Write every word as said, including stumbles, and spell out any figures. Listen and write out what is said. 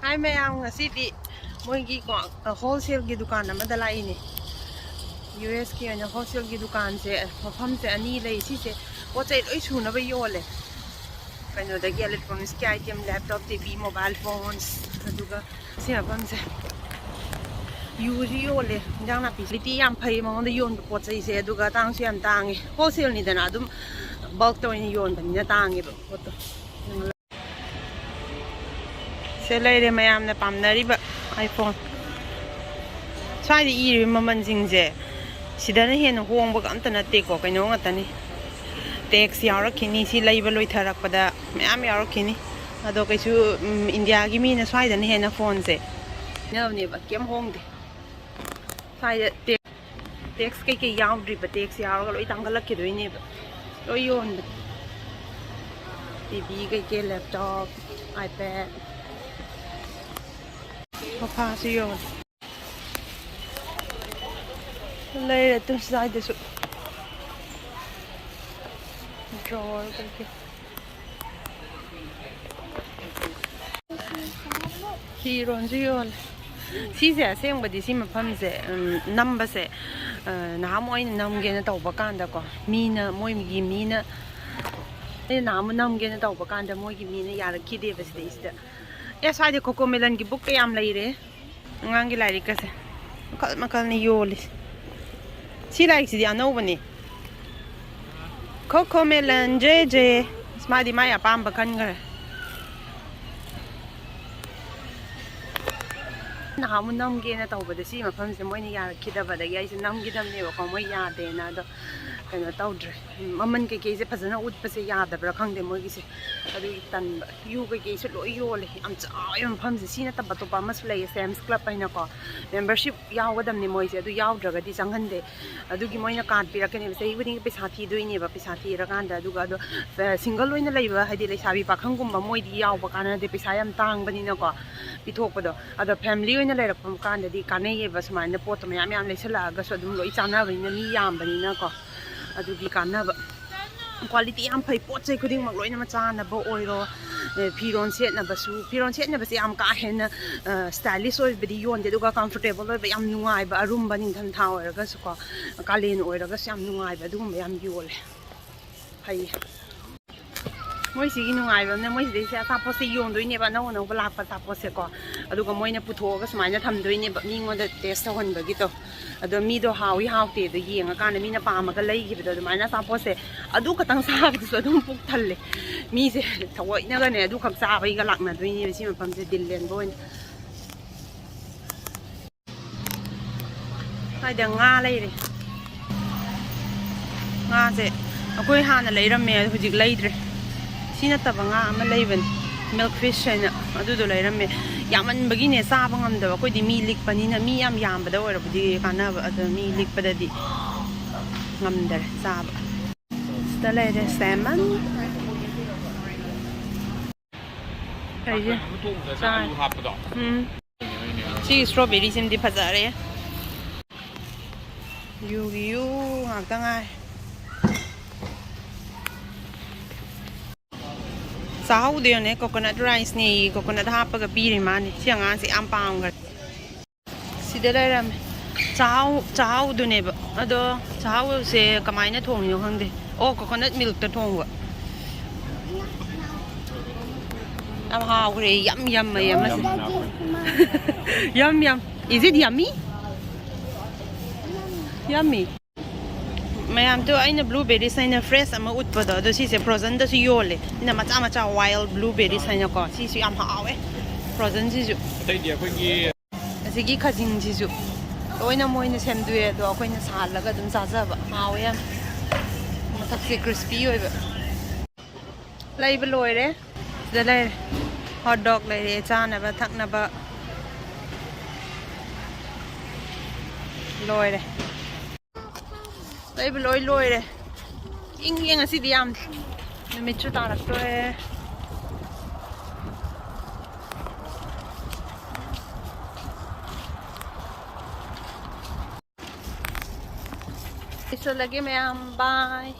ꯍꯥꯏ ꯃꯌꯥꯝ, ꯉꯁꯤꯗꯤ ꯃꯣꯏꯒꯤ ꯀꯣ, ꯍꯣꯜꯁꯦꯜꯒꯤ ꯗꯨꯀꯥꯟ ꯑꯃꯗ ꯂꯥꯛꯏꯅꯦ꯫ ꯌꯨ ꯑꯦꯁꯀꯤ ꯑꯣꯏꯅ ꯍꯣꯜꯁꯦꯜꯒꯤ ꯗꯨꯀꯥꯟꯁꯦ, ꯃꯐꯝꯁꯦ ꯑꯅꯤ ꯂꯩ꯫ ꯁꯤꯁꯦ ꯄꯣꯠ ꯆꯩ ꯂꯣꯏ ꯁꯨꯅꯕ ꯌꯣꯜꯂꯦ꯫ ꯀꯩꯅꯣꯗꯒꯤ electronicsꯀꯤ item, laptop, TV, mobile phones, ꯑꯗꯨꯒ ꯁꯤ ꯃꯐꯝꯁꯦ ꯌꯨꯁꯨ ꯌꯣꯜꯂꯦ꯫ ꯏꯟꯖꯥꯡ ꯅꯥꯄꯤ quality ꯌꯥꯝ ꯐꯩ ꯃꯉꯣꯟꯗ ꯌꯣꯟꯕ ꯄꯣꯠ ꯆꯩꯁꯦ, ꯑꯗꯨꯒ ꯇꯥꯡꯁꯨ ꯌꯥꯝ ꯇꯥꯡꯉꯦ꯫ ꯍꯣꯜꯁꯦꯜꯅꯤꯗꯅ ꯑꯗꯨꯝ bulkꯇ ꯑꯣꯏꯅ ꯌꯣꯟꯕꯅꯤꯅ ꯇꯥꯡꯉꯦꯕ ꯄꯣꯠꯇꯣ꯫ ꯁꯦ ꯂꯩꯔꯦ ꯃꯌꯥꯝꯅ ꯄꯥꯝꯅꯔꯤꯕ iPhone꯫ ꯁ꯭ꯋꯥꯏꯗ ꯏꯔꯤꯕ ꯃꯃꯜꯁꯤꯡꯁꯦ ꯁꯤꯗꯅ ꯍꯦꯟꯅ ꯍꯣꯡꯕꯒ ꯑꯝꯇ ꯅꯠꯇꯦꯀꯣ, ꯀꯩꯅꯣ ꯉꯥꯛꯇꯅꯤ꯫ Tax ꯌꯥꯎꯔꯛꯈꯤꯅꯤ, ꯁꯤ ꯂꯩꯕ ꯂꯣꯏꯊꯔꯛꯄꯗ ꯃꯌꯥꯝ ꯌꯥꯎꯔꯛꯈꯤꯅꯤ꯫ ꯑꯗꯣ ꯀꯩꯁꯨ, ꯎꯝ, ꯏꯟꯗꯤꯌꯥꯒꯤ ꯃꯤꯅ ꯁ꯭ꯋꯥꯏꯗꯅ ꯍꯦꯟꯅ ꯐꯣꯟꯁꯦ ꯁꯤꯖꯤꯟꯅꯕꯅꯦꯕ, ꯀꯩꯝ ꯍꯣꯡꯗꯦ꯫ ꯁ꯭ꯋꯥꯏꯗ tax, tax ꯀꯩꯀꯩ ꯌꯥꯎꯗ꯭ꯔꯤꯕ, tax ꯌꯥꯎꯔꯒ ꯂꯣꯏ ꯇꯥꯡꯈꯠꯂꯛꯈꯤꯗꯣꯏꯅꯦꯕ꯫ ꯂꯣꯏ ꯌꯣꯟꯕ꯫ TV ꯀꯩꯀꯩ, laptop, iPad, ꯁꯣꯐꯥꯁꯨ ꯌꯣꯜꯂꯦ꯫ ꯂꯩꯔꯦ ꯇꯨ ꯁ꯭ꯋꯥꯏꯗꯁꯨ꯫ Drawer ꯀꯩꯀꯩ꯫ ꯐꯤꯔꯣꯟꯁꯨ ꯌꯣꯜꯂꯦ꯫ ꯁꯤꯁꯦ ꯑꯁꯦꯡꯕꯗꯤ ꯁꯤ ꯃꯐꯝꯁꯦ, ꯎꯝ, ꯅꯝꯕꯁꯦ, ꯑ, ꯅꯍꯥꯟꯃꯨꯛ ꯑꯩꯅ ꯅꯝꯒꯦꯅ ꯇꯧꯕ ꯀꯥꯟꯗꯀꯣ, ꯃꯤꯅ, ꯃꯣꯏꯒꯤ ꯃꯤꯅ, ꯑꯩꯅ ꯅꯍꯥꯟꯃꯨꯛ ꯅꯝꯒꯦꯅ ꯇꯧꯕ ꯀꯥꯟꯗ ꯃꯣꯏꯒꯤ ꯃꯤꯅ ꯌꯥꯔꯛꯈꯤꯗꯦꯕ ꯁꯤꯗꯩꯁꯤꯗ꯫ ꯑꯦ, ꯁ꯭ꯋꯥꯏꯗ ꯈꯣꯀꯣ ꯃꯦꯂꯟꯒꯤ book ꯀꯌꯥꯝ ꯂꯩꯔꯦ꯫ ꯑꯉꯥꯡꯒꯤ ꯂꯥꯏꯔꯤꯛꯀꯁꯦ ꯃꯈꯜ ꯃꯈꯜꯅꯤ ꯌꯣꯜꯂꯤꯁꯦ꯫ ꯁꯤ ꯂꯥꯏꯔꯤꯛꯁꯤꯗꯤ ꯑꯅꯧꯕꯅꯤ꯫ ꯈꯣꯈꯣ ꯃꯦꯂꯟ ꯖꯦ ꯖꯦ꯫ ꯑꯁ, ꯃꯥꯗꯤ ꯃꯥꯏ ꯑꯄꯥꯝꯕ ꯈꯟꯈ꯭ꯔꯦ꯫ ꯅꯍꯥꯟꯃꯨꯛ ꯅꯝꯒꯦꯅ ꯇꯧꯕꯗ ꯁꯤ ꯃꯐꯝꯁꯦ ꯃꯣꯏꯅ ꯌꯥꯔꯛꯈꯤꯗꯕꯗꯒꯤ ꯑꯩꯁꯦ ꯅꯝꯈꯤꯗꯕꯅꯦꯕꯀꯣ, ꯃꯣꯏ ꯌꯥꯗꯦꯅ꯫ ꯑꯗꯣ ꯀꯩꯅꯣ ꯇꯧꯗ꯭ꯔꯦ, ꯃꯃꯜ ꯀꯩꯀꯩꯁꯦ ꯐꯖꯅ ꯎꯠꯄꯁꯦ ꯌꯥꯗꯕ꯭ꯔꯥ ꯈꯪꯗꯦ ꯃꯣꯏꯒꯤꯁꯦ, ꯑꯗꯨꯒꯤ ꯇꯟꯕ꯫ ꯌꯨ ꯀꯩꯀꯩꯁꯨ ꯂꯣꯏ ꯌꯣꯜꯂꯦ, ꯌꯥꯝ ꯆꯥꯎꯋꯦ ꯃꯐꯝꯁꯦ꯫ ꯁꯤ ꯅꯠꯇꯕ ꯑꯇꯣꯞꯄ ꯑꯃꯁꯨ ꯂꯩꯌꯦ, Sam's Club ꯍꯥꯏꯅꯀꯣ, membership ꯌꯥꯎꯒꯗꯕꯅꯤ ꯃꯣꯏꯁꯦ, ꯑꯗꯨ ꯌꯥꯎꯗ꯭ꯔꯒꯗꯤ ꯆꯪꯍꯟꯗꯦ꯫ ꯑꯗꯨꯒꯤ ꯃꯣꯏꯅ card ꯄꯤꯔꯛꯀꯅꯦꯕ, ꯆꯍꯤ ꯈꯨꯗꯤꯡꯒꯤ ꯄꯩꯁꯥ ꯊꯤꯗꯣꯏꯅꯦꯕ꯫ ꯄꯩꯁꯥ ꯊꯤꯔꯀꯥꯟꯗ, ꯑꯗꯨꯒ ꯑꯗꯣ single ꯑꯣꯏꯅ ꯂꯩꯕ, ꯍꯥꯏꯗꯤ ꯂꯩꯁꯥꯕꯤ ꯄꯥꯈꯪꯒꯨꯝꯕ, ꯃꯣꯏꯗꯤ ꯌꯥꯎꯕ ꯀꯥꯟꯅꯗꯦ, ꯄꯩꯁꯥ ꯌꯥꯝ ꯇꯥꯡꯕꯅꯤꯅꯀꯣ ꯄꯤꯊꯣꯛꯄꯗꯣ꯫ ꯑꯗꯣ family ꯑꯣꯏꯅ ꯂꯩꯔꯛꯄ ꯀꯥꯟꯗꯗꯤ ꯀꯥꯟꯅꯩꯌꯦꯕ, ꯁꯨꯃꯥꯏꯅ ꯄꯣꯠꯇꯣ ꯃꯌꯥꯝ ꯃꯌꯥꯝ ꯂꯩꯁꯜꯂꯛꯑꯒꯁꯨ ꯑꯗꯨꯝ ꯂꯣꯏ ꯆꯥꯅꯕꯅꯤꯅ, ꯃꯤ ꯌꯥꯝꯕꯅꯤꯅꯀꯣ꯫ ꯑꯗꯨꯒꯤ ꯀꯥꯟꯅꯕ꯫ Quality ꯌꯥꯝ ꯐꯩ, ꯄꯣꯠ ꯆꯩ ꯈꯨꯗꯤꯡꯃꯛ ꯂꯣꯏꯅꯃꯛ, ꯆꯥꯅꯕ ꯑꯣꯏꯔꯣ, ꯑꯦ, ꯐꯤꯔꯣꯟ ꯁꯦꯠꯅꯕꯁꯨ, ꯐꯤꯔꯣꯟ ꯁꯦꯠꯅꯕꯁꯦ ꯌꯥꯝ ꯀꯥ ꯍꯦꯟꯅ stylish ꯑꯣꯏꯕꯗꯤ ꯌꯣꯟꯗꯦ, ꯑꯗꯨꯒ comfortable ꯑꯣꯏꯕ, ꯌꯥꯝ ꯅꯨꯡꯉꯥꯏꯕ, ꯑꯔꯨꯝꯕ, ꯅꯤꯡꯊꯝꯊꯥ ꯑꯣꯏꯔꯒꯁꯨꯀꯣ, ꯀꯥꯂꯦꯟ ꯑꯣꯏꯔꯒꯁꯨ ꯌꯥꯝ ꯅꯨꯡꯉꯥꯏꯕ, ꯑꯗꯨꯒꯨꯝꯕ ꯌꯥꯝ ꯌꯣꯜꯂꯦ꯫ ꯐꯩꯌꯦ꯫ ꯃꯣꯏꯁꯤꯒꯤ ꯅꯨꯡꯉꯥꯏꯕ ꯑꯃꯅ, ꯃꯣꯏꯁꯤꯗꯩꯁꯦ ꯑꯆꯥꯄꯣꯠꯁꯦ ꯌꯣꯟꯗꯣꯏꯅꯦꯕ, ꯑꯅꯧ ꯑꯅꯧꯕ ꯂꯥꯛꯄ ꯑꯆꯥꯄꯣꯠꯁꯦꯀꯣ꯫ ꯑꯗꯨꯒ ꯃꯣꯏꯅ ꯄꯨꯊꯣꯛꯑꯒ ꯁꯨꯃꯥꯏꯅ ꯊꯝꯗꯣꯏꯅꯦꯕ, ꯃꯤꯉꯣꯟꯗ taste ꯇꯧꯍꯟꯕꯒꯤꯗꯣ꯫ ꯑꯗꯣ ꯃꯤꯗꯣ ꯍꯥꯎꯏ ꯍꯥꯎꯇꯦꯗꯣ ꯌꯦꯡꯉꯀꯥꯟꯗ, ꯃꯤꯅ ꯄꯥꯝꯃꯒ ꯂꯩꯈꯤꯕꯗꯣ, ꯑꯗꯨꯃꯥꯏꯅ ꯑꯆꯥꯄꯣꯠꯁꯦ ꯑꯗꯨ ꯈꯛꯇꯪ ꯆꯥꯕꯗꯨꯁꯨ ꯑꯗꯨꯝ ꯄꯨꯛ ꯊꯜꯂꯦ꯫ ꯃꯤꯁꯦ ꯊꯑꯣꯏꯅꯒꯅꯦ ꯑꯗꯨꯈꯛ ꯆꯥꯕꯩꯒ ꯂꯥꯛꯅꯗꯣꯏꯅꯦꯕ ꯁꯤ ꯃꯐꯝꯁꯦ, ꯗꯤꯜ ꯂꯦꯟꯕ ꯑꯣꯏꯅ꯫ ꯁ꯭ꯋꯥꯏꯗ ꯉꯥ ꯂꯩꯔꯦ꯫ ꯉꯥꯁꯦ ꯑꯩꯈꯣꯏ ꯍꯥꯟꯅ ꯂꯩꯔꯝꯃꯦ, ꯑꯗꯣ ꯍꯧꯖꯤꯛ ꯂꯩꯗ꯭ꯔꯦ꯫ ꯁꯤ ꯅꯠꯇꯕ ꯉꯥ ꯑꯃ ꯂꯩꯕꯅꯤ, milk fish ꯍꯥꯏꯅ, ꯑꯗꯨꯗꯣ ꯂꯩꯔꯝꯃꯦ꯫ ꯌꯥꯝꯃꯟꯕꯒꯤꯅꯦ ꯆꯥꯕ ꯉꯝꯗꯕ꯫ ꯑꯩꯈꯣꯏꯗꯤ ꯃꯤ ꯂꯤꯛꯄꯅꯤꯅ, ꯃꯤ ꯌꯥꯝ ꯌꯥꯝꯕꯗ ꯑꯣꯏꯔꯕꯨꯗꯤ ꯀꯥꯟꯅꯕ, ꯑꯗꯣ ꯃꯤ ꯂꯤꯛꯄꯗꯗꯤ ꯉꯝꯗꯔꯦ ꯆꯥꯕ꯫ ꯁꯤꯗ ꯂꯩꯔꯦ salmon꯫ ꯀꯩꯁꯦ? ꯑꯃ ꯊꯣꯡꯕꯗ ꯆꯥꯏ꯫ ꯑꯂꯨ ꯍꯥꯞꯄꯗꯣ꯫ ꯎꯝ꯫ ꯁꯤ strawberry ꯁꯤꯃꯗꯤ ꯐꯖꯔꯦ꯫ ꯌꯨꯒꯤ ꯌꯨ ꯉꯥꯛꯇ ꯉꯥꯏ꯫ ꯆꯥꯍꯧꯗꯦ ꯌꯦꯡꯉꯨꯅꯦ, coconut rice ꯅꯦꯌꯦ, coconut ꯍꯥꯞꯄꯒ ꯄꯤꯔꯤ ꯃꯥꯅꯤ꯫ ꯁꯤ ꯑꯉꯥꯡꯁꯦ ꯌꯥꯝ ꯄꯥꯝꯈ꯭ꯔꯦ꯫ ꯁꯤꯗ ꯂꯩꯔꯝꯃꯦ꯫ ꯆꯥꯍꯥꯎ, ꯆꯥꯍꯥꯎꯗꯨꯅꯦꯕ꯫ ꯑꯗꯣ ꯆꯥꯍꯥꯎꯁꯦ ꯀꯃꯥꯏꯅ ꯊꯣꯡꯉꯤꯅꯣ ꯈꯪꯗꯦ꯫ ꯑꯣ, coconut milk ꯇ ꯊꯣꯡꯕ꯫ ꯌꯥꯝ ꯍꯥꯎꯈ꯭ꯔꯦ꯫ ꯌꯝ ꯌꯝ ꯃꯌꯥꯝ ꯑꯁꯦ꯫ ꯌꯝ ꯌꯝ꯫ Is it yummy? Yummy꯫ ꯃꯌꯥꯝꯗꯣ ꯑꯩꯅ blueberries ꯍꯥꯏꯅ fresh ꯑꯃ ꯎꯠꯄꯗꯣ, ꯑꯗꯣ ꯁꯤꯁꯦ frozen ꯗꯁꯨ ꯌꯣꯜꯂꯦ꯫ ꯑꯩꯅ ꯃꯆꯥ ꯃꯆꯥ wild blueberries ꯍꯥꯏꯅꯀꯣ꯫ ꯁꯤꯁꯨ ꯌꯥꯝ ꯍꯥꯎꯋꯦ, frozen ꯁꯤꯁꯨ꯫ ꯑꯇꯩꯗꯤ ꯑꯩꯈꯣꯏꯒꯤ ꯑꯁꯤꯒꯤ ꯈꯖꯤꯡꯁꯤꯁꯨ ꯂꯣꯏꯅ ꯃꯣꯏꯅ ꯁꯦꯝꯗꯣꯛꯑꯦ, ꯑꯗꯣ ꯑꯩꯈꯣꯏꯅ ꯁꯥꯍꯜꯂꯒ ꯑꯗꯨꯝ ꯆꯥꯖꯕ꯫ ꯍꯥꯎꯋꯦ ꯌꯥꯝ꯫ ꯃꯊꯛꯁꯦ crispy ꯑꯣꯏꯕ꯫ ꯂꯩꯕ ꯂꯣꯏꯔꯦ꯫ ꯁꯤꯗ ꯂꯩꯔꯦ꯫ Hot dog ꯂꯩꯔꯦ, ꯆꯥꯅꯕ ꯊꯛꯅꯕ ꯂꯣꯏꯔꯦ꯫ ꯂꯩꯕ ꯂꯣꯏ ꯂꯣꯏꯔꯦ꯫ ꯏꯪꯉꯦ ꯉꯁꯤꯗꯤ ꯌꯥꯝ꯫ ꯅꯨꯃꯤꯠꯁꯨ ꯇꯥꯔꯛꯇꯣꯔꯦ꯫ ꯂꯣꯏꯁꯤꯜꯂꯒꯦ ꯃꯌꯥꯝ, bye꯫